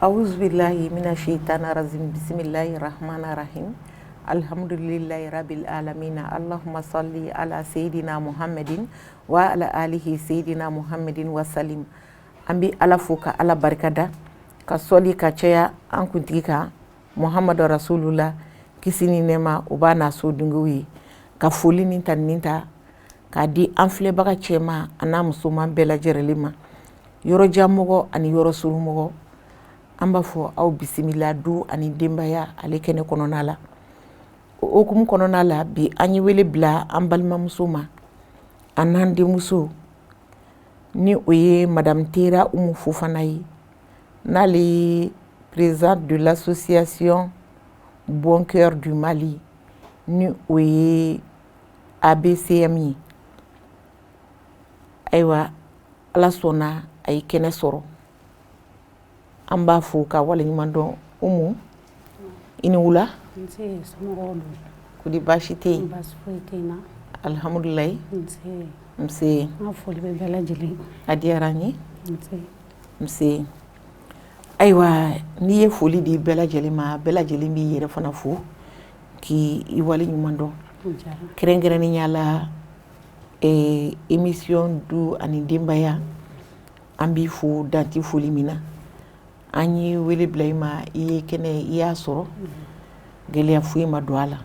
Awuzubilahi mina shayitani rajim bisimilahi rahmani rahim alhamdulilahi rabil alamina allahumma salli ala seyidina muhammadin wa ala alihi seyidina muhammadin wa salim. An bɛ Ala fo ka Ala barikada ka sɔli ka caya an kuntigi kan Muhamadu rasulula, kisi ni nɛɛma o b'a n'a so dungew ye, ka foli ni tanuni ta k'a di an filɛbaga cɛman an'a musoman bɛɛ lajɛrɛlen ma, yɔrɔjanmɔgɔ ani yɔrɔ surunmɔgɔ. An b'a fɔ aw bisimila du ani denbaya ale kɛnɛ kɔnɔna la. O hukumu kɔnɔna la, bi an ye wele bila an balimamuso ma, an n'an denmuso, ni o ye Madame Tera Umu Fofana ye, n'ale ye présidente de l'association Bon Cœur du Mali, ni o ye ABCM ye. Ayiwa, Ala sɔnna a ye kɛnɛ sɔrɔ, an b'a fo ka waleɲuman dɔn. Umu, i ni wula. Ko di, baasi tɛ yen? Alihamudulilayi. Nse, a diyara n ye. Nse. Ayiwa, n'i ye foli di bɛɛ lajɛlen ma, bɛɛ lajɛlen b'i yɛrɛ fana fo k'i wale ɲuman dɔn, kɛrɛnkɛrɛnnenya la émission du ani denbaya. An b'i fo dan tɛ foli min na. An ye wele bila i ma, i ye kɛnɛ, i y'a sɔrɔ, gɛlɛya foyi ma don a la.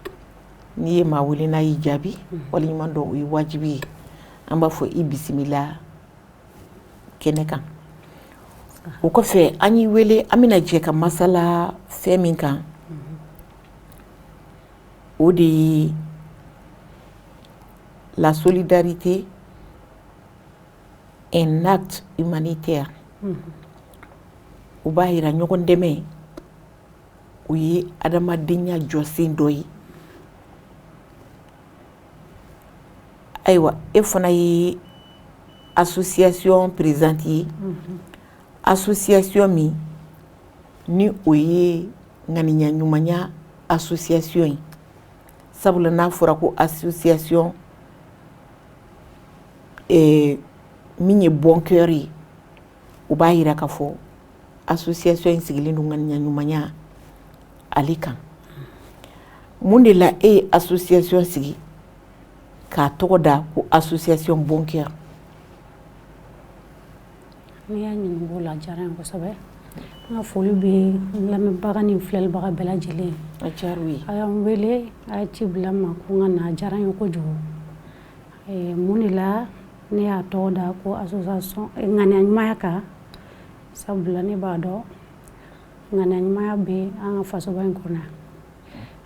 N'i ye maa wele n'a y'i jaabi, waleɲuman dɔn o ye wajibi ye. An b'a fɔ i bisimila kɛnɛ kan. O kɔfɛ, an y'i wele, an bɛna jɛ ka masala fɛn min kan, o de ye la solidarité, un acte humanitaire. O b'a jira ɲɔgɔn dɛmɛ, o ye adamadenya jɔsen dɔ ye. Ayiwa, e fana ye association présidente ye, association min ni o ye ŋaniya ɲumanya association ye, sabula n'a fɔra ko association min ye Bon Cœur ye, o b'a jira k'a fɔ association in sigilen don ŋaniya ɲumanya ale kan. Mun de la e ye association sigi k'a tɔgɔ da ko association Bon Cœur? N'i y'a ɲininka o la, a diyara n ye kosɛbɛ. N ka foli bɛ n lamɛnbaga ni filɛlibaga bɛɛ lajɛlen. A diyara u ye. A y'an wele, a ye ci bila n ma ko n ka na, a diyara n ye kojugu. Mun de la ne y'a tɔgɔ da ko association ŋaniya ɲumanya kan? Sabula ne b'a dɔn ŋaniya ɲumanya bɛ an ka fasoba in kɔnɔ yan.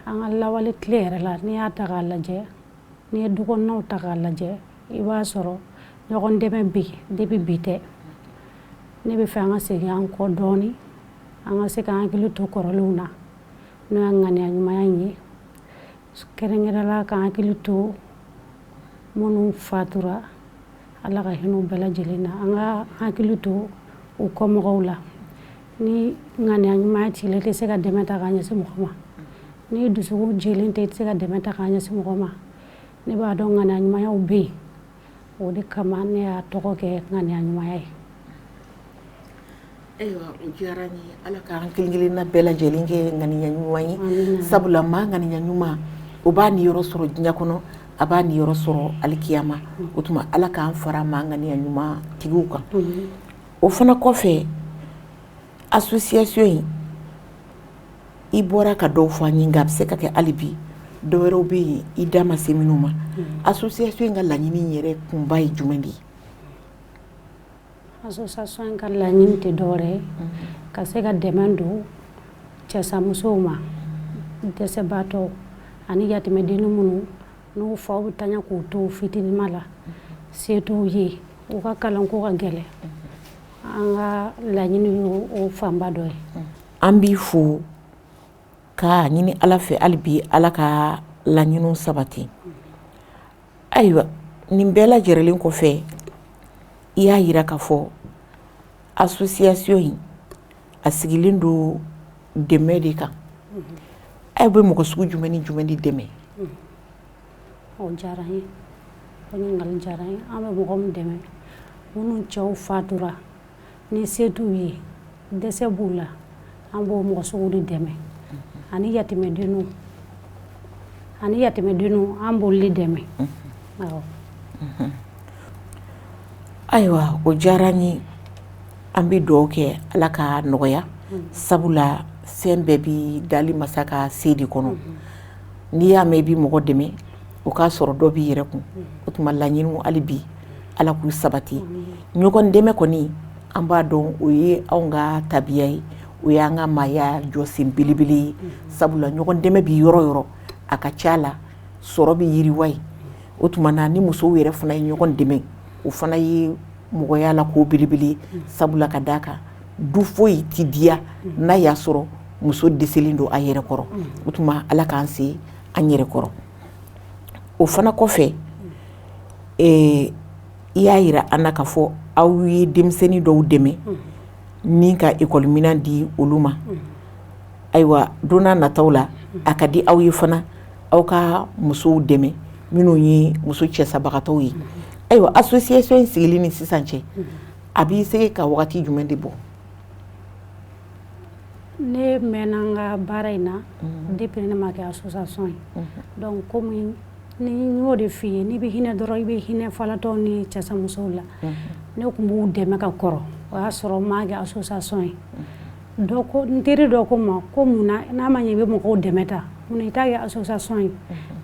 An ka lawale tile yɛrɛ la, n'i y'a ta k'a lajɛ, n'i ye dukɔnɔnaw ta k'a lajɛ, i b'a sɔrɔ ɲɔgɔn dɛmɛ bɛ yen depuis bi tɛ. Ne bɛ fɛ an ka segin an kɔ dɔɔnin, an ka se k'an hakili to kɔrɔlenw na, n'o ye ŋaniya ɲumanya in ye, kɛrɛnkɛrɛn la k'an hakili to minnu fatura, Ala ka hinɛ u bɛɛ lajɛlen na, an ka hakili to u kɔmɔgɔw la. Ni ŋaniya ɲumanya t'i la, i tɛ se ka dɛmɛ ta k'a ɲɛsin mɔgɔ ma. Ni dusukun jɛlen tɛ, i tɛ se ka dɛmɛ ta k'a ɲɛsin mɔgɔ ma. Ne b'a dɔn ŋaniya ɲumanyaw bɛ yen, o de kama ne y'a tɔgɔ kɛ ŋaniya ɲumanya ye. Ayiwa, o diyara n ye. Ala k'an kelen-kelenna bɛɛ lajɛlen kɛ ŋaniya ɲuman ye, sabula maa ŋaniya ɲuman, o b'a niyɔrɔ sɔrɔ diɲɛ kɔnɔ, a b'a niyɔrɔ sɔrɔ alikiyama. O tuma, Ala k'an fara maa ŋaniya ɲuman tigiw kan. O fana kɔfɛ, association in, i bɔra ka dɔw fɔ an ye, nka a bɛ se ka kɛ hali bi dɔw wɛrɛw bɛ yen i da ma se minnu ma. Association in ka laɲini yɛrɛ kunba ye jumɛn de ye? Association in ka laɲini tɛ dɔwɛrɛ ye, ka se ka dɛmɛ don cɛsamusow ma, dɛsɛbaatɔw ani yatimɛdennin minnu n'u faw bɛ taɲa k'u to fitininma la, se t'u ye, u ka kalanko ka gɛlɛn. An ka laɲini o fanba dɔ ye. An b'i fo k'a ɲini Ala fɛ hali bi Ala ka laɲiniw sabati. Ayiwa, nin bɛɛ lajɛlen kɔfɛ, i y'a jira k'a fɔ association in a sigilen don dɛmɛ de kan. Aw bɛ mɔgɔ sugu jumɛn ni jumɛn de dɛmɛ? O diyara n ye, o ɲininkali diyara n ye. An bɛ mɔgɔ min dɛmɛ, minnu cɛw fatura ni se t'u ye, dɛsɛ b'u la. An b'o mɔgɔ sugu de dɛmɛ, ani yatimɛdenninw, ani yatimɛdenninw, an b'olu de dɛmɛ. Awɔ. Ayiwa, o diyara n ye. An bɛ dugawu kɛ, Ala ka nɔgɔya, sabula fɛn bɛɛ bi dali masa ka se de kɔnɔ. N'i y'a mɛn i bɛ mɔgɔ dɛmɛ, o k'a sɔrɔ dɔ b'i yɛrɛ kun. O tuma laɲiniw, hali bi Ala k'u sabati. Ɲɔgɔn dɛmɛ kɔni, an b'a dɔn o ye anw ka tabiya ye, o y'an ka maaya jɔsen belebele ye, sabula ɲɔgɔn dɛmɛ bɛ yɔrɔ yɔrɔ, a ka ca la sɔrɔ bɛ yiriwa ye. O tuma na, ni musow yɛrɛ fana ye ɲɔgɔn dɛmɛ, o fana ye mɔgɔya la ko belebele, sabula ka d'a kan du foyi tɛ diya n'a y'a sɔrɔ muso dɛsɛlen don a yɛrɛ kɔrɔ. O tuma Ala k'an se an yɛrɛ kɔrɔ. O fana kɔfɛ, i y'a jira an na k'a fɔ aw ye denmisɛnnin dɔw dɛmɛ ni ka ekɔliminɛn di olu ma. Ayiwa, don nataw la, a ka di aw ye fana aw ka musow dɛmɛ minnu ye muso cɛsabagatɔw ye. Ayiwa, association in sigili ni sisan cɛ, a b'i se ka wagati jumɛn de bɔ? Ne mɛnna n ka baara in na depuis ne ma kɛ association ye. Donc komi ni n y'o de f'i ye, n'i bɛ hinɛ dɔrɔn, i bɛ hinɛ falatɔw ni cɛsamusow la. Ne tun b'u dɛmɛ ka kɔrɔ, o y'a sɔrɔ n m'a kɛ association ye. Dɔ ko, n teri dɔ ko n ma ko mun na, n'a ma ɲɛ i bɛ mɔgɔw dɛmɛ ta, mun na i t'a kɛ association ye?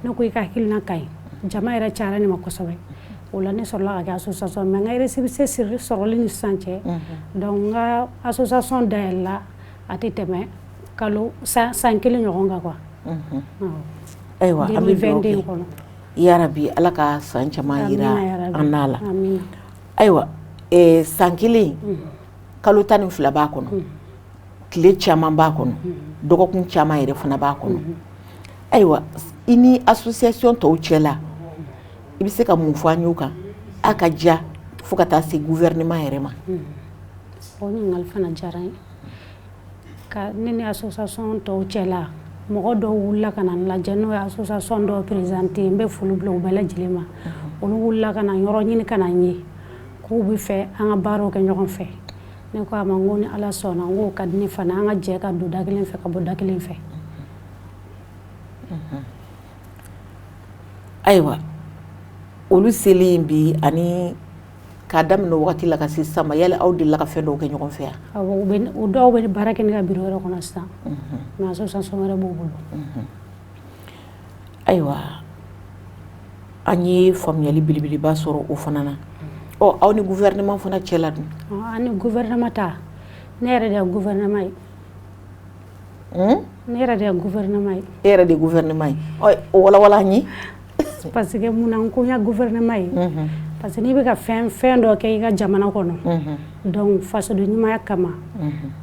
Ne ko i ka hakilina ka ɲi, jama yɛrɛ cayara ne ma kosɛbɛ. O la ne sɔrɔla ka kɛ association, mais n ka récépissé sɔrɔli ni sisan cɛ, donc n ka association dayɛlɛla, a tɛ tɛmɛ kalo san kelen ɲɔgɔn kan quoi. Ayiwa, an bɛ dugawu kɛ yarabi, Ala ka san caman yira an n'a la. Ayiwa, san kelen, kalo 12 b'a kɔnɔ, tile caman b'a kɔnɔ, dɔgɔkun caman yɛrɛ fana b'a kɔnɔ. Ayiwa, i ni association tɔw cɛ la, i bɛ se ka mun fɔ an y'o kan, a ka ja fo ka taa se gouvernement yɛrɛ ma? O ɲininkali fana diyara n ye. Ka ne ni association tɔw cɛ la, mɔgɔ dɔw wulila ka na n lajɛ, n'o ye association dɔw présidente, n bɛ foli bila u bɛɛ lajɛlen ma. Olu wulila ka na yɔrɔ ɲini ka na n ye k'u bɛ fɛ an ka baaraw kɛ ɲɔgɔn fɛ. Ne ko a ma, n ko ni Ala sɔnna, n k'o ka di ne fana, an ka jɛ ka don da kelen fɛ ka bɔ da kelen fɛ. Ayiwa, olu selen bi ani k'a daminɛ wagati la ka se sisan ma, yali aw delila ka fɛn dɔw kɛ ɲɔgɔn fɛ yan? Awɔ, u dɔw bɛ baara kɛ ne ka bureau yɛrɛ kɔnɔ sisan, mais association wɛrɛ b'u bolo. Ayiwa, an ye faamuyali belebeleba sɔrɔ o fana na. Ɔ, aw ni gouvernement fana cɛ la dun? An ni gouvernement ta, ne yɛrɛ de ye gouvernement ye. Ne yɛrɛ de ye gouvernement ye. E yɛrɛ de ye gouvernement ye. Ɔ, o walawala an ye. Parce que mun na n ko n ye gouvernement ye? Parce que n'i bɛ ka fɛn dɔ kɛ i ka jamana kɔnɔ, donc fasoden ɲumanya kama,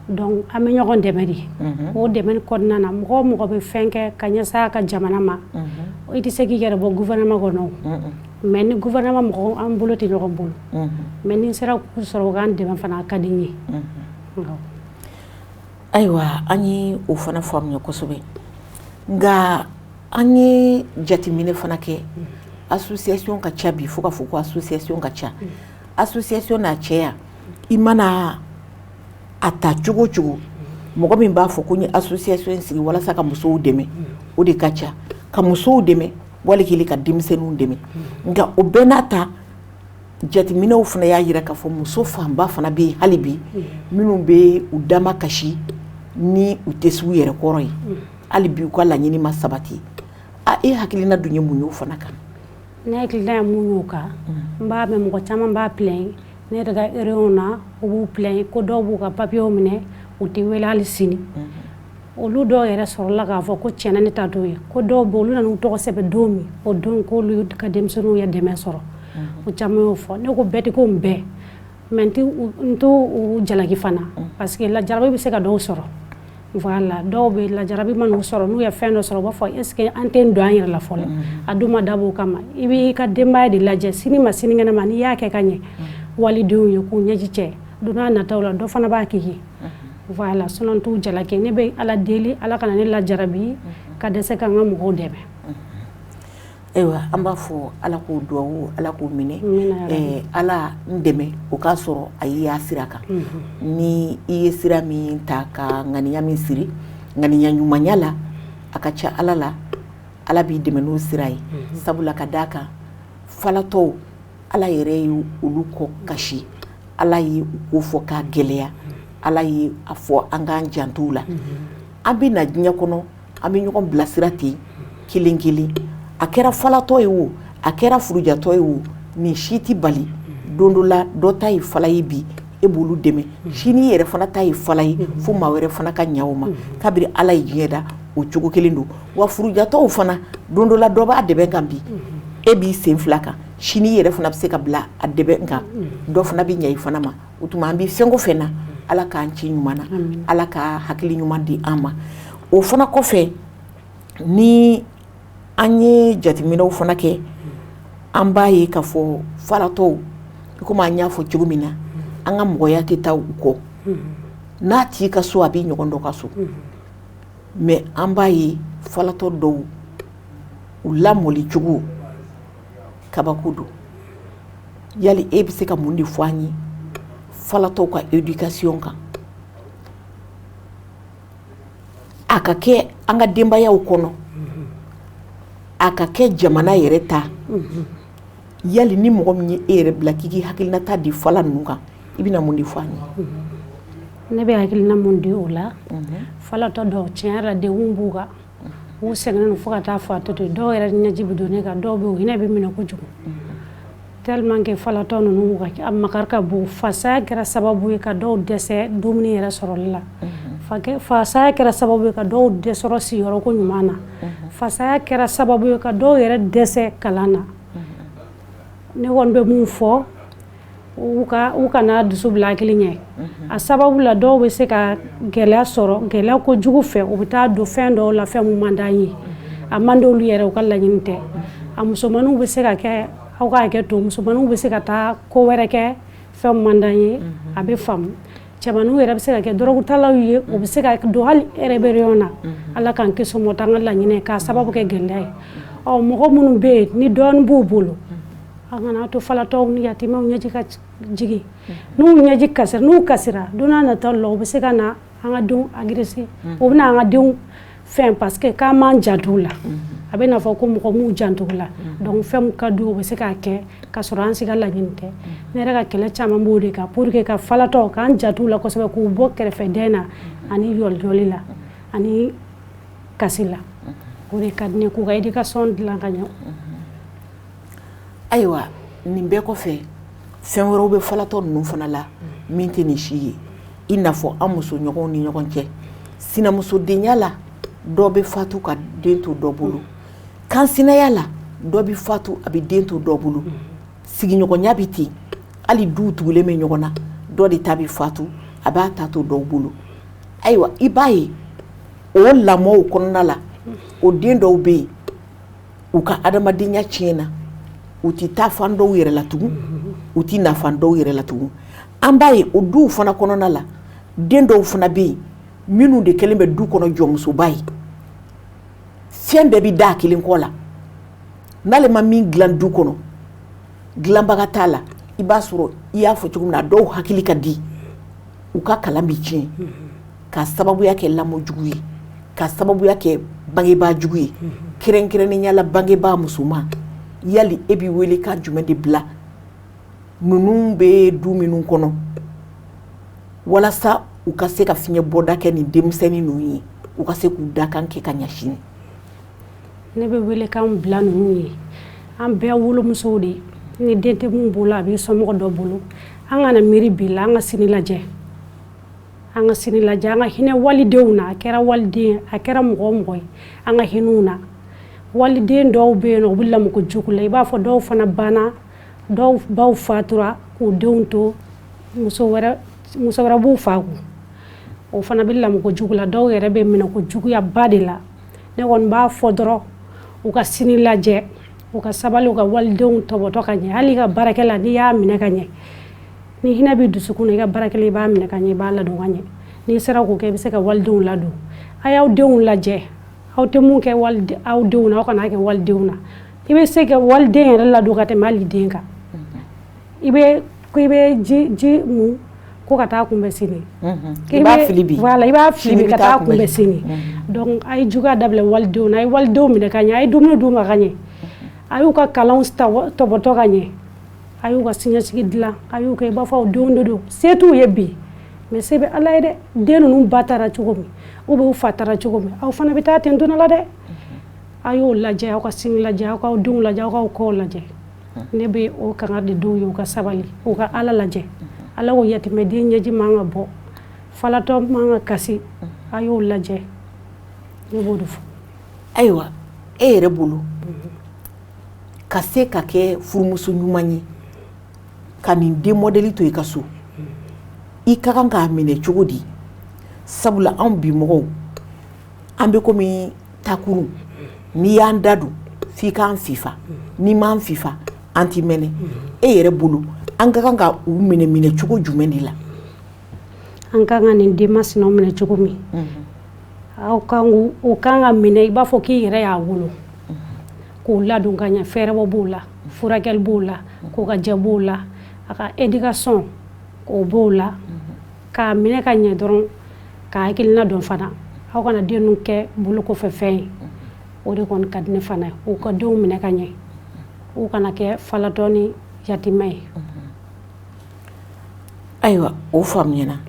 donc an bɛ ɲɔgɔn dɛmɛ de. O dɛmɛ kɔnɔna na, mɔgɔ o mɔgɔ bɛ fɛn kɛ ka ɲɛsin a ka jamana ma, i tɛ se k'i yɛrɛ bɔ gouvernement kɔnɔ. Mais ni gouvernement mɔgɔw, an bolo tɛ ɲɔgɔn bolo, mais ni n sera k'u sɔrɔ u k'an dɛmɛ fana, a ka di n ye. Ayiwa, an ye o fana faamuya kosɛbɛ. Nka an ye jateminɛ fana kɛ, association ka ca bi, fo ka fɔ ko association ka ca. Association n'a cɛya, i mana a ta cogo o cogo, mɔgɔ min b'a fɔ ko n ye association in sigi walasa ka musow dɛmɛ, o de ka ca, ka musow dɛmɛ wali kelen ka denmisɛnninw dɛmɛ. Nka o bɛɛ n'a ta, jateminɛw fana y'a jira k'a fɔ muso fanba fana bɛ yen hali bi minnu bɛ u dama kasi ni u tɛ se u yɛrɛ kɔrɔ ye, hali bi u ka laɲini ma sabati. A e hakilina dun ye mun y'o fana kan? Ne hakilina ye mun y'o kan, n b'a mɛn mɔgɔ caman b'a plaint. Ne yɛrɛ ka réunion na, u b'u plaint ko dɔw b'u ka papiyew minɛ, u tɛ wele hali sini. Olu dɔw yɛrɛ sɔrɔla k'a fɔ ko tiɲɛna ne ta t'o ye, ko dɔw bɛ olu nana u tɔgɔ sɛbɛn don min, o don k'olu ka denmisɛnninw ye dɛmɛ sɔrɔ. O caman y'o fɔ. Ne ko bɛɛ tɛ ko bɛɛ, mais n t'u jalaki fana, parce que lajarabi bɛ se ka dɔw sɔrɔ. Voilà, dɔw bɛ lajarabi man'u sɔrɔ, n'u ye fɛn dɔ sɔrɔ, u b'a fɔ est ce que an tɛ don an yɛrɛ la fɔlɔ. A dun ma dabɔ o kama. I b'i ka denbaya de lajɛ sini ma sinikɛnɛ ma, n'i y'a kɛ ka ɲɛ walidenw ye k'u ɲɛji cɛ, don n'a nataw la dɔ fana b'a k'i ye. Voilà, sinon n t'u jalaki. Ne bɛ Ala deli, Ala kana ne lajarabi ka dɛsɛ ka n ka mɔgɔw dɛmɛ. Ayiwa, an b'a fɔ Ala k'o dugawu, Ala k'o minɛ. Ala n dɛmɛ o k'a sɔrɔ a y'a sira kan. Ni i ye sira min ta ka ŋaniya min siri ŋaniya ɲumanya la, a ka ca Ala la, Ala b'i dɛmɛ n'o sira ye. Sabula ka d'a kan, falatɔw, Ala yɛrɛ ye olu kɔ kasi, Ala ye u ko fɔ k'a gɛlɛya, Ala ye a fɔ an k'an janto la. An bɛ na diɲɛ kɔnɔ, an bɛ ɲɔgɔn bilasira ten kelen kelen. A kɛra falatɔ ye o, a kɛra furujatɔ ye o, nin si tɛ bali don dɔ la dɔ ta ye fala ye bi, e b'olu dɛmɛ, sini yɛrɛ fana ta ye fala ye, fo maa wɛrɛ fana ka ɲa o ma. Kabiri Ala ye diɲɛ da, o cogo kelen don. Wa furujatɔw fana, don dɔ la dɔ b'a dɛmɛ kan bi, e b'i sen fila kan, sini yɛrɛ fana bɛ se ka bila a dɛmɛ kan, dɔ fana bɛ ɲɛ i fana ma. O tuma an bɛ fɛn o fɛn na, Ala k'an ci ɲuman na, Ala ka hakili ɲuman di an ma. O fana kɔfɛ, ni an ye jateminɛw fana kɛ, an b'a ye k'a fɔ falatɔw, komi an y'a fɔ cogo min na, an ka mɔgɔya tɛ taa u kɔ. N'a t'i ka so, a b'i ɲɔgɔn dɔ ka so. Mais an b'a ye falatɔ dɔw, u lamɔli cogo kabako don. Yali e bɛ se ka mun de fɔ an ye falatɔw ka éducation kan, a ka kɛ an ka denbayaw kɔnɔ, a ka kɛ jamana yɛrɛ ta? Yali ni mɔgɔ min ye e yɛrɛ bila k'i k'i hakilinata di fala ninnu kan, i bɛna mun de fɔ an ye? Ne bɛ hakilina mun di o la, falatɔ dɔw, tiɲɛ yɛrɛ la, degun b'u kan, u sɛgɛnnen don fo ka taa fɔ a tɔ to. Dɔw yɛrɛ ɲɛji bɛ don ne kan, dɔw bɛ yen, u hinɛ bɛ minɛ kojugu, tellement que falatɔ ninnu a makari ka bon. Fasaya kɛra sababu ye ka dɔw dɛsɛ dumuni yɛrɛ sɔrɔli la, fasaya kɛra sababu ye ka dɔw dɛsɔrɔ sigiyɔrɔ ko ɲuman na, fasaya kɛra sababu ye ka dɔw yɛrɛ dɛsɛ kalan na. Ne kɔni bɛ mun fɔ, u kana dusu bila hakili ɲɛ. A sababu la, dɔw bɛ se ka gɛlɛya sɔrɔ, gɛlɛya kojugu fɛ, u bɛ taa don fɛn dɔw la, fɛn mun man d'an ye, a man d'olu yɛrɛ, u ka laɲini tɛ. A musomaninw bɛ se ka kɛ, aw ka hakɛ to, musomaninw bɛ se ka taa ko wɛrɛ kɛ, fɛn min man d'an ye, a bɛ faamu. Cɛmaninw yɛrɛ bɛ se ka kɛ dɔrɔgutalaw ye, u bɛ se ka don hali rébellion na. Ala k'an kisi o ma, o t'an ka laɲini ye, k'a sababu kɛ gɛlɛya ye. Ɔ, mɔgɔ minnu bɛ yen ni dɔɔnin b'u bolo, an kana to falatɔw ni yatimɛw ɲɛji ka jigin. N'u ɲɛji kasira, n'u kasira, don n'a nataw la, u bɛ se ka na an ka denw agresser, u bɛ na an ka denw fɛn, parce que k'an m'an janto u la. A bɛ n'a fɔ ko mɔgɔ m'u janto u la, donc fɛn min ka di u bɛ se k'a kɛ ka sɔrɔ an si ka laɲini tɛ. Ne yɛrɛ ka kɛlɛ caman b'o de kan, pour que ka falatɔ k'an janto u la kosɛbɛ, k'u bɔ kɛrɛfɛdɛn na ani yɔlijɔli la ani kasi la. O de ka di ne, k'u ka éducation dilan ka ɲɛ. Ayiwa, nin bɛɛ kɔfɛ, fɛn wɛrɛw bɛ falatɔ ninnu fana la min tɛ nin si ye, i n'a fɔ an musoɲɔgɔnw ni ɲɔgɔn cɛ sinamusodenya la, dɔ bɛ fatu ka den to dɔ bolo, kansinaya la, dɔ bɛ fatu, a bɛ den to dɔ bolo, sigiɲɔgɔnya bɛ ten, hali duw tugulen bɛ ɲɔgɔn na, dɔ de ta bɛ fatu, a b'a ta to dɔw bolo. Ayiwa, i b'a ye o lamɔw kɔnɔna la, o den dɔw bɛ yen, u ka adamadenya tiɲɛna, u tɛ taa fan dɔw yɛrɛ la tugun, u tɛ na fan dɔw yɛrɛ la tugun. An b'a ye o duw fana kɔnɔna la, den dɔw fana bɛ yen minnu de kɛlen bɛ du kɔnɔ jɔnmusoba ye, fɛn bɛɛ bɛ da a kelen kɔ la. N'ale ma min dilan du kɔnɔ, dilanbaga t'a la. I b'a sɔrɔ, i y'a fɔ cogo min na, dɔw hakili ka di, u ka kalan bɛ tiɲɛ ka sababuya kɛ lamɔ jugu ye, ka sababuya kɛ bangebaa jugu ye, kɛrɛnkɛrɛnnenya la bangebaa musoman. Yali e bɛ wele ka jumɛn de bila ninnu bɛ du minnu kɔnɔ, walasa u ka se ka fiɲɛ bɔda kɛ nin denmisɛnnin ninnu ye, u ka se k'u dakan kɛ ka ɲɛ sini? Ne bɛ welekan bila ninnu ye. An bɛɛ wolomusow de, ni den tɛ mun bolo, a b'i somɔgɔ dɔ bolo. An kana miiri bi la, an ka sini lajɛ, an ka sini lajɛ, an ka hinɛ walidenw na. A kɛra waliden, a kɛra mɔgɔ o mɔgɔ ye, an ka hinɛw na. Waliden dɔw bɛ yen nɔ, u bɛ lamɔko jugu la. I b'a fɔ dɔw fana banna, dɔw baw fatura k'u denw to muso wɛrɛ, muso wɛrɛ b'u fa kun, o fana bɛ lamɔko jugu la. Dɔw yɛrɛ bɛ minɛko juguyaba de la. Ne kɔni b'a fɔ dɔrɔn, u ka sini lajɛ, u ka sabali, u ka walidenw tɔbɔtɔ ka ɲɛ. Hali i ka baarakɛla, n'i y'a minɛ ka ɲɛ, ni hinɛ b'i dusukun na, i ka baarakɛla, i b'a minɛ ka ɲɛ, i b'a ladon ka ɲɛ. N'i sera k'o kɛ, i bɛ se ka walidenw ladon. A y'aw denw lajɛ, aw tɛ mun kɛ aw denw na, aw kana kɛ walidenw na. I bɛ se ka waliden yɛrɛ ladon ka tɛmɛ hali den kan. I bɛ ko i bɛ ji mun ko ka taa kunbɛn sini. I b'a fili bi. Voilà, i b'a fili bi ka taa kunbɛn sini. Donc a ye juguya dabila walidenw na, a ye walidenw minɛ ka ɲɛ, a ye dumuni d'u ma ka ɲɛ, a y'u ka kalanw tɔbɔtɔ ka ɲɛ, a y'u ka siniɲɛsigi dilan, a y'u kɛ i b'a fɔ aw denw de don. Se t'u ye bi, mais se bɛ Ala ye dɛ. Den ninnu ba taara cogo min ou bien u fa taara cogo min, aw fana bɛ taa ten don dɔ la dɛ. A y'o lajɛ, aw ka sini lajɛ, aw k'aw denw lajɛ, aw k'aw kɔw lajɛ. Ne bɛ o kangari de d'u ye, u ka sabali, u ka Ala lajɛ. Ala ko yatimɛden ɲɛji man ka bɔ, falatɔ man ka kasi, a y'o lajɛ. Ne b'o de fɔ. Ayiwa, e yɛrɛ bolo, ka se ka kɛ furumuso ɲuman ye, ka nin den mɔdɛli to i ka so, i ka kan k'a minɛ cogo di? Sabula anw bi mɔgɔw, an bɛ komi takuru, n'i y'an da don f'i k'an fifa, n'i m'an fifa an tɛ mɛnɛ. E yɛrɛ bolo, an ka kan ka u minɛ minɛ cogo jumɛn de la? An ka kan ka nin den masinaw minɛ cogo min, aw kan o kan ka minɛ i b'a fɔ k'i yɛrɛ y'a wolo, k'o ladon ka ɲɛ. Fɛɛrɛbɔ b'o la, furakɛli b'o la, ko ka jɛ b'o la, a ka éducation o b'o la, k'a minɛ ka ɲɛ dɔrɔn, k'a hakilina dɔn fana. Aw kana den ninnu kɛ bolo kɔfɛ fɛn ye. O de kɔni ka di ne fana ye, u ka denw minɛ ka ɲɛ, u kana kɛ falatɔ ni yatimɛ ye. Ayiwa, o faamuyana.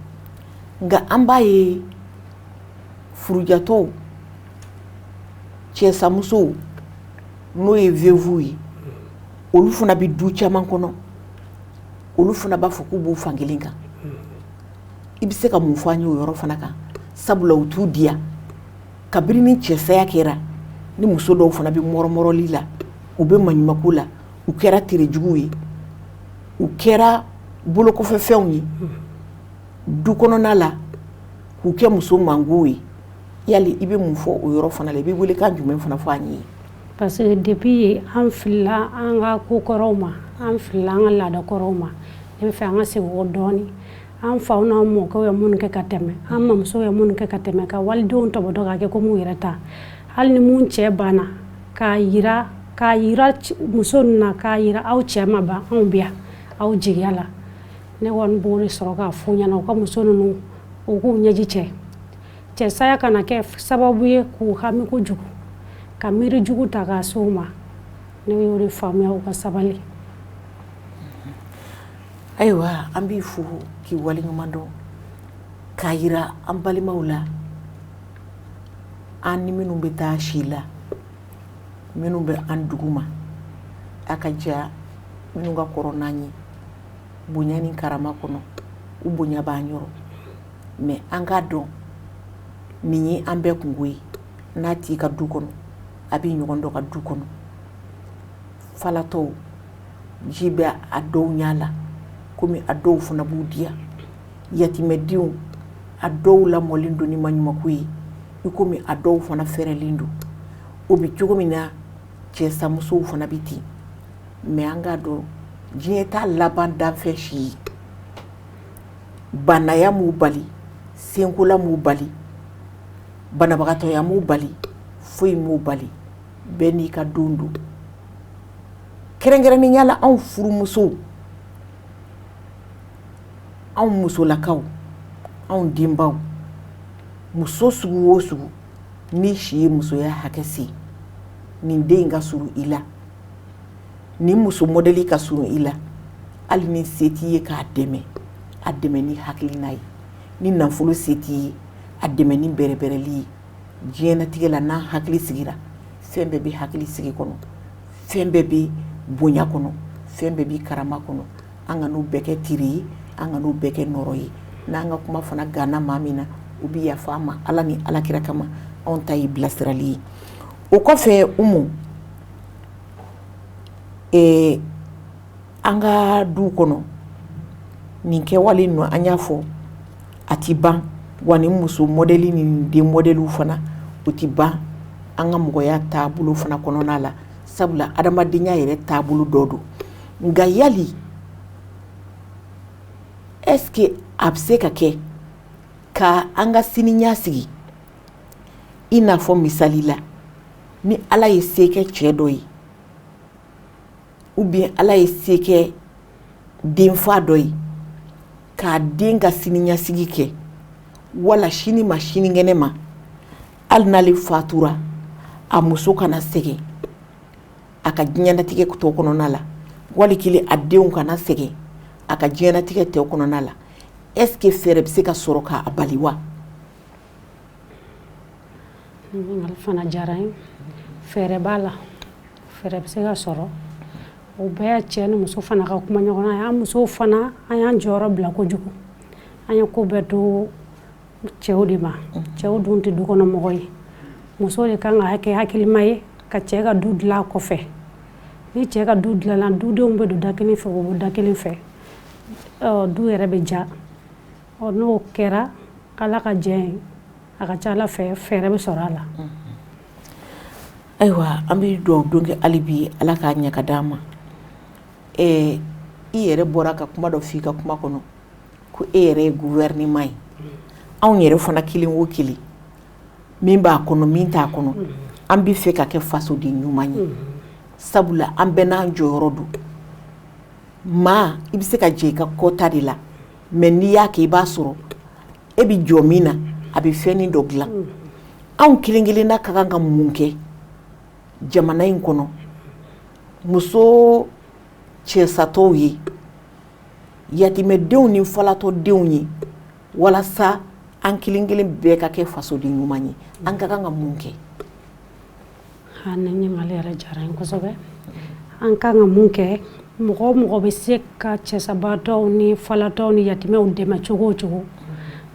Nka an b'a ye furujatɔw, cɛsamusow, n'o ye veuve ye, olu fana bɛ du caman kɔnɔ, olu fana b'a fɔ k'u b'u fankelen kan. I bɛ se ka mun fɔ an ye o yɔrɔ fana kan? Sabula u t'u diya kabini ni cɛsaya kɛra, ni muso dɔw fana bɛ mɔrɔmɔrɔli la, u bɛ maɲumako la, u kɛra terejuguw ye, u kɛra bolokɔfɛfɛnw ye du kɔnɔna la, k'u kɛ muso mangow ye. Yali i bɛ mun fɔ o yɔrɔ fana la? I bɛ welekan jumɛn fana fɔ an ye? Parce que depuis an filila an ka ko kɔrɔw ma, an filila an ka laada kɔrɔw ma. Ne bɛ fɛ an ka segin o kɔ dɔɔnin. An faw n'an mɔkɛw ye minnu kɛ ka tɛmɛ, an mamusow ye minnu kɛ ka tɛmɛ, ka walidenw tɔbɔtɔ k'a kɛ komi u yɛrɛ ta, hali ni mun cɛ banna, k'a yira muso ninnu na, k'a yira aw cɛ ma ban, anw bɛ yan aw jigiya la. Ne kɔni b'o de sɔrɔ k'a f'u ɲɛna, u ka muso ninnu, u k'u ɲɛji cɛ. Cɛsaya kana kɛ sababu ye k'u hami kojugu, ka miiri jugu ta k'a se u ma. Ne y'o de faamuya, u ka sabali. Ayiwa, an b'i fo k'i waleɲuman dɔn, k'a yira an balimaw la, an ni minnu bɛ taa si la, minnu bɛ an dugu ma, a ka diya minnu ka kɔrɔ n'an ye bonya ni karama kɔnɔ, u bonya b'an yɔrɔ. Mais an k'a dɔn nin ye an bɛɛ kungo ye. N'a t'i ka du kɔnɔ, a b'i ɲɔgɔn dɔ ka du kɔnɔ. Falatɔw ji bɛ a dɔw ɲɛ la, komi a dɔw fana b'u diya. Yatimɛdenw, a dɔw lamɔlen don ni maɲumako ye, i komi a dɔw fana fɛrɛlen don. O bɛ cogo min na, cɛsamusow fana bɛ ten. Mais an k'a dɔn diɲɛ t'a laban danfɛn si ye. Banaya m'u bali, senkola m'u bali, banabagatɔya m'u bali, foyi m'u bali. Bɛɛ n'i ka don don. Kɛrɛnkɛrɛnnenya la, anw furumusow, anw musolakaw, anw denbaw, muso sugu o sugu n'i si ye musoya hakɛ se, nin den in ka surun i la, nin muso mɔdɛli ka surun i la, hali ni se t'i ye k'a dɛmɛ, a dɛmɛ ni hakilina ye. Ni nafolo se t'i ye, a dɛmɛ ni bɛrɛbɛrɛli ye. Diɲɛnatigɛ la, n'an hakili sigira, fɛn bɛɛ bɛ hakili sigi kɔnɔ, fɛn bɛɛ bɛ bonya kɔnɔ, fɛn bɛɛ bɛ karama kɔnɔ. An ka n'u bɛɛ kɛ teri ye, an ka n'u bɛɛ kɛ nɔrɔ ye. N'an ka kuma fana ganna maa min na, u bɛ yafa an ma Ala ni Alakira kama. Anw ta ye bilasirali ye. O kɔfɛ, Umu, an ka du kɔnɔ, nin kɛwale ninnu, an y'a fɔ, a ti ban wa. Ni muso mɔdɛli ni den mɔdɛliw fana, o ti ban an ka mɔgɔya taabolo fana kɔnɔna la, sabula adamadenya yɛrɛ taabolo dɔ don. Nka yali, est-ce que a bɛ se ka kɛ ka an ka sini ɲɛsigi, i n'a fɔ misali la, ni Ala ye se kɛ cɛ dɔ ye Ou bien Ala ye se kɛ denfa dɔ ye k'a den ka siniɲɛsigi kɛ, wala sini ma sinikɛnɛ ma, hali n'ale fatura, a muso kana sɛgɛn a ka diɲɛnatigɛ tɔ kɔnɔna la, wali kelen a denw kana sɛgɛn a ka diɲɛnatigɛ tɔ kɔnɔna la, est ce que fɛɛrɛ bɛ se ka sɔrɔ k'a bali wa? Ɲininkali fana diyara n ye. Fɛɛrɛ b'a la, fɛɛrɛ bɛ se ka sɔrɔ. O bɛɛ cɛ ni muso fana ka kuma ɲɔgɔn ye. An musow fana, an y'an jɔyɔrɔ bila kojugu. An ye ko bɛɛ to cɛw de ma. Cɛw dun tɛ du kɔnɔ mɔgɔ ye. Muso de kan ka kɛ hakilima ye ka cɛ ka du dilan kɔfɛ. Ni cɛ ka du dilanna, dudenw bɛ don da kelen fɛ, u bɛ bɔ da kelen fɛ, du yɛrɛ bɛ ja. Ɔ, n'o kɛra, Ala ka jɛ ye, a ka ca Ala fɛ, fɛɛrɛ bɛ sɔrɔ a la. Ayiwa, an bɛ dugawu don kɛ hali bi, Ala k'a ɲɛ ka d'an ma. I yɛrɛ bɔra ka kuma dɔ fɔ i ka kuma kɔnɔ ko e yɛrɛ ye gouvernement ye. Anw yɛrɛ fana, kelen o kelen, min b'a kɔnɔ, min t'a kɔnɔ, an bɛ fɛ ka kɛ fasoden ɲuman ye, sabula an bɛɛ n'an jɔyɔrɔ don. Maa i bɛ se ka jɛ i ka kɔta de la, mais n'i y'a kɛ, i b'a sɔrɔ e bɛ jɔ min na, a bɛ fɛnnin dɔ dilan. Anw kelen kelenna ka kan ka mun kɛ jamana in kɔnɔ, muso cɛsatɔw ye, yatimɛdenw ni falatɔdenw ye, walasa an kelen kelen bɛɛ ka kɛ fasoden ɲuman ye? An ka kan ka mun kɛ? Ha, ni ɲininkali yɛrɛ diyara n ye kosɛbɛ. An kan ka mun kɛ? Mɔgɔ o mɔgɔ bɛ se ka cɛsabaatɔw ni falatɔw ni yatimɛw dɛmɛ cogo o cogo,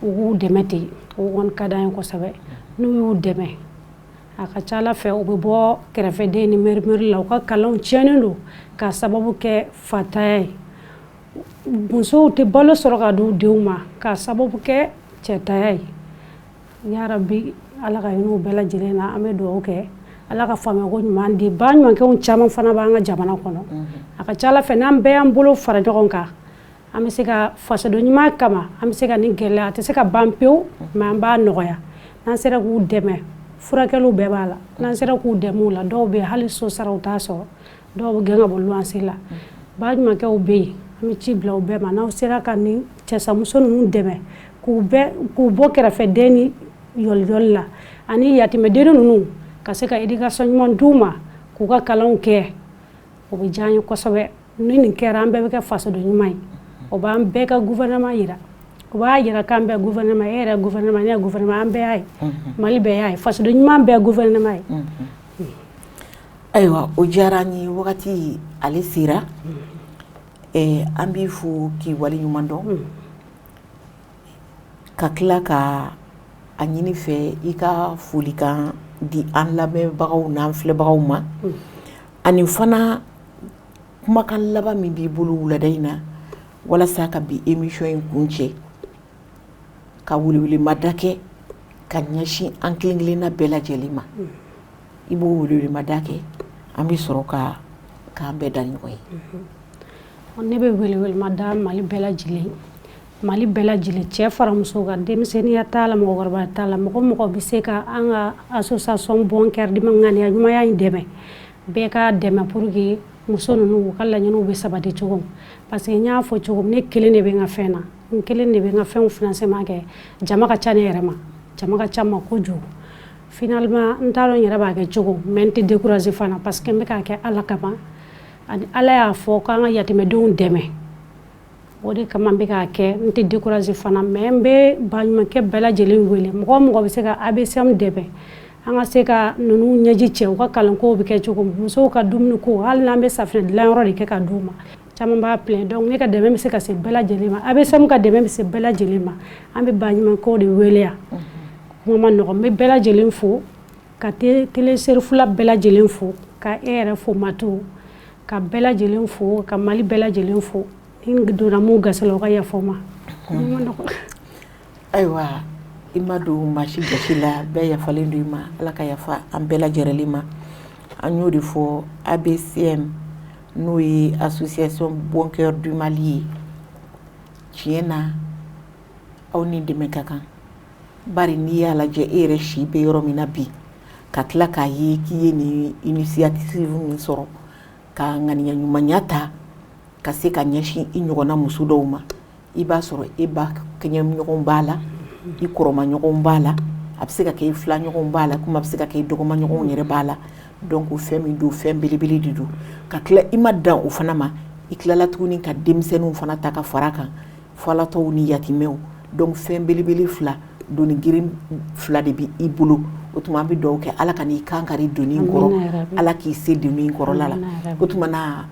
u k'u dɛmɛ ten. O kɔni ka d'an ye kosɛbɛ. N'u y'u dɛmɛ, a ka ca Ala fɛ, u bɛ bɔ kɛrɛfɛden ni mirimiri la. U ka kalanw tiɲɛnen don k'a sababu kɛ fatanya ye. Musow tɛ balo sɔrɔ ka di u denw ma k'a sababu kɛ cɛtanya ye. Yarabi, Ala ka hinɛ u bɛɛ lajɛlen na. An bɛ dugawu kɛ, Ala ka faamuyako ɲuman di. Ba ɲumankɛw caman fana b'an ka jamana kɔnɔ. A ka ca Ala fɛ, n'an bɛɛ y'an bolo fara ɲɔgɔn kan, an bɛ se ka fasoden ɲuman kama, an bɛ se ka nin gɛlɛya, a tɛ se ka ban pewu, mais an b'a nɔgɔya. N'an sera k'u dɛmɛ, furakɛliw bɛɛ b'a la, n'an sera k'u dɛmɛ u la. Dɔw bɛ yen, hali so sara u t'a sɔrɔ, dɔw bɛ gɛn ka bɔ luwanse la. Ba ɲumankɛw bɛ yen, an bɛ ci bila u bɛɛ ma. N'aw sera ka nin cɛsamuso ninnu dɛmɛ k'u bɔ kɛrɛfɛden ni yɔliyɔli la, ani yatimɛden ninnu, ka se ka éducation ɲuman d'u ma k'u ka kalanw kɛ, o bɛ diya an ye kosɛbɛ. Ni nin kɛra, an bɛɛ bɛ kɛ fasoden ɲuman ye. O b'an bɛɛ ka gouvernement yira, o b'a yira k'an bɛɛ gouvernement. E yɛrɛ gouvernement, ne yɛrɛ gouvernement, an bɛɛ y'a ye, Mali bɛɛ y'a ye, fasoden ɲuman bɛɛ gouvernement ye. Ayiwa, o diyara an ye. Wagati ale sera, an b'i fo k'i wale ɲuman dɔn, ka tila ka a ɲini fɛ i ka folikan di an lamɛnbagaw n'an filɛbagaw ma, ani fana kumakan laban min b'i bolo wulada in na, walasa ka bi émission in kun cɛ, ka welewelemada kɛ ka ɲɛsin an kelen kelenna bɛɛ lajɛlen ma. I b'o welewelemada kɛ, an bɛ sɔrɔ ka k'an bɛɛ da ɲɔgɔn ye. Ne bɛ welewelemada Mali bɛɛ lajɛlen, Mali bɛɛ lajɛlen, cɛ fara muso kan, denmisɛnninya t'a la, mɔgɔkɔrɔba t'a la. Mɔgɔ mɔgɔ bɛ se ka an ka association Bon Cœur du ŋaniya ɲumanya in dɛmɛ, bɛɛ ka dɛmɛ pour que muso ninnu, u ka laɲiniw bɛ sabati cogo min. Parce que n y'a fɔ cogo min, ne kelen de bɛ n ka fɛn na, n kelen de bɛ n ka fɛnw financement kɛ. Jama ka ca ne yɛrɛ ma, jama ka ca ma kojugu. Finalement, n t'a dɔn n yɛrɛ b'a kɛ cogo, mais n tɛ décourager fana, parce que n bɛ k'a kɛ Ala kama, ani Ala y'a fɔ k'an ka yatimɛdenw dɛmɛ, o de kama n bɛ k'a kɛ. N tɛ décourager fana, mais n bɛ baɲumankɛ bɛɛ lajɛlen wele, mɔgɔ o mɔgɔ bɛ se ka ABCM dɛmɛ, an ka se ka ninnu ɲɛji cɛ, u ka kalankow bɛ kɛ cogo min, musow ka dumuniko, hali n'an bɛ safunɛ dilanyɔrɔ de kɛ ka d'u ma, caman b'a plaint. Donc ne ka dɛmɛ bɛ se ka se bɛɛ lajɛlen ma, ABCM ka dɛmɛ bɛ se bɛɛ lajɛlen ma. An bɛ baɲumankɛw de wele yan. Kuma ma nɔgɔn. N bɛ bɛɛ lajɛlen fo, ka télé Serifula bɛɛ lajɛlen fo, ka e yɛrɛ fo, Matu, ka bɛɛ lajɛlen fo, ka Mali bɛɛ lajɛlen fo. Ni n donna mun gasi la, o ka yafa n ma. Kuma ma nɔgɔn. Ayiwa, i ma don maa si gasi la, bɛɛ yafalen don i ma. Ala ka yafa an bɛɛ lajɛlen ma. An y'o de fɔ, ABCM, n'o ye Association Bon Cœur du Mali ye, tiɲɛ na, aw ni dɛmɛ ka kan, bari n'i y'a lajɛ, e yɛrɛ si bɛ yɔrɔ min na bi, ka tila k'a ye k'i ye nin initiative min sɔrɔ. Ka ŋaniya ɲumanya ta ka se ka ɲɛsin i ɲɔgɔnna muso dɔw ma. I b'a sɔrɔ e ba kɛɲɛɲɔgɔn b'a la, i kɔrɔmaɲɔgɔn b'a la, a bɛ se ka kɛ i filaɲɔgɔn b'a la, komi a bɛ se ka kɛ i dɔgɔmaɲɔgɔnw yɛrɛ b'a la. Donc fɛn min don, fɛn belebele de don. Ka tila, i ma dan o fana ma, i tilala tuguni ka denmisɛnninw fana ta ka fara kan, falatɔw ni yatimɛw. Donc fɛn belebele fila, doni girin fila de bɛ i bolo. O tuma an bɛ dugawu kɛ, Ala ka n'i kan kari doni kɔrɔ, Ala k'i se doni kɔrɔla la. O tuma na,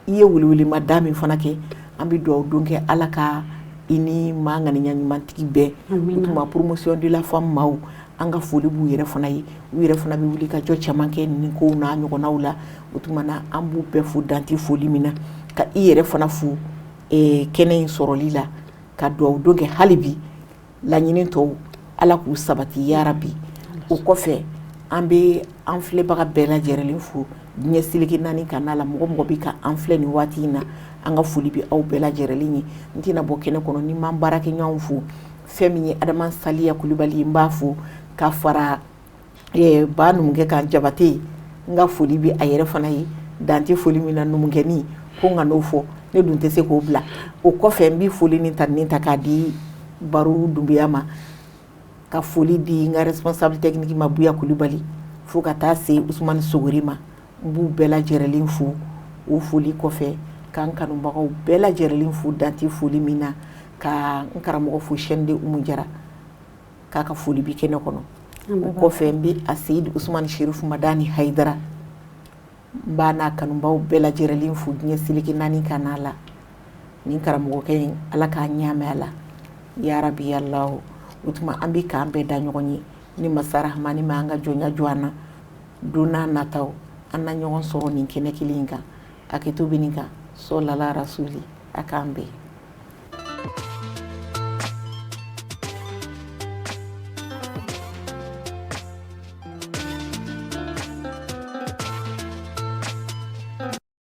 i ye welewelema da min fana kɛ, an bɛ dugawu don kɛ, Ala ka i ni maa ŋaniya ɲumantigi bɛɛ. O tuma Promotion de la femme maaw, an ka foli b'u yɛrɛ fana ye. U yɛrɛ fana bɛ wuli ka jɔ caman kɛ nin kow n'a ɲɔgɔnnaw la. O tuma na, an b'u bɛɛ fo dante foli min na, ka i yɛrɛ fana fo kɛnɛ in sɔrɔli la, ka dugawu don kɛ hali bi, laɲini tɔw, Ala k'u sabati yarabi. O kɔfɛ, an bɛ an filɛbaga bɛɛ lajɛlen fo diɲɛ seleke naani ka n'a la. Mɔgɔ mɔgɔ bɛ ka an filɛ nin waati in na, an ka foli bɛ aw bɛɛ lajɛlen ye. N tɛna bɔ kɛnɛ kɔnɔ ni m'an baarakɛɲɔgɔnw fo. Fɛn min ye Adama Saliya Kulubali, n b'a fo ka fara ba numukɛ kan, Jabate, n ka foli bɛ a yɛrɛ fana ye dante foli min na. Numukɛni ko n ka n'o fɔ, ne dun tɛ se k'o bila. O kɔfɛ, n bɛ foli ni ta ni ta k'a di Baro Dunbiya ma, ka foli di n ka responsable technique ma, Buya Kulubali, fo ka taa se Usumani Sogore ma. N b'u bɛɛ lajɛlen fo. O foli kɔfɛ, k'an kanubagaw bɛɛ lajɛlen fo dante foli min na, ka n karamɔgɔ fo, chaîne de Umu Jara, k'a ka foli bi kɛnɛ kɔnɔ. O kɔfɛ, n bɛ a Seyidi Usumani Sherifu Madani Hayidara, n b'a n'a kanubaw bɛɛ lajɛlen fo diɲɛ seleke naani ka n'a la. Nin karamɔgɔkɛ in, Ala k'a ɲaamɛ a la yarabi yalahu. O tuma an bɛ k'an bɛɛ da ɲɔgɔn ye ni masa Rahamani ma an ka jɔnya jɔ an na. Don n'a nataw, an na ɲɔgɔn sɔrɔ nin kɛnɛ kelen in kan. Hakɛto bɛ nin kan. Sɔlala rasuli. A k'an bɛn.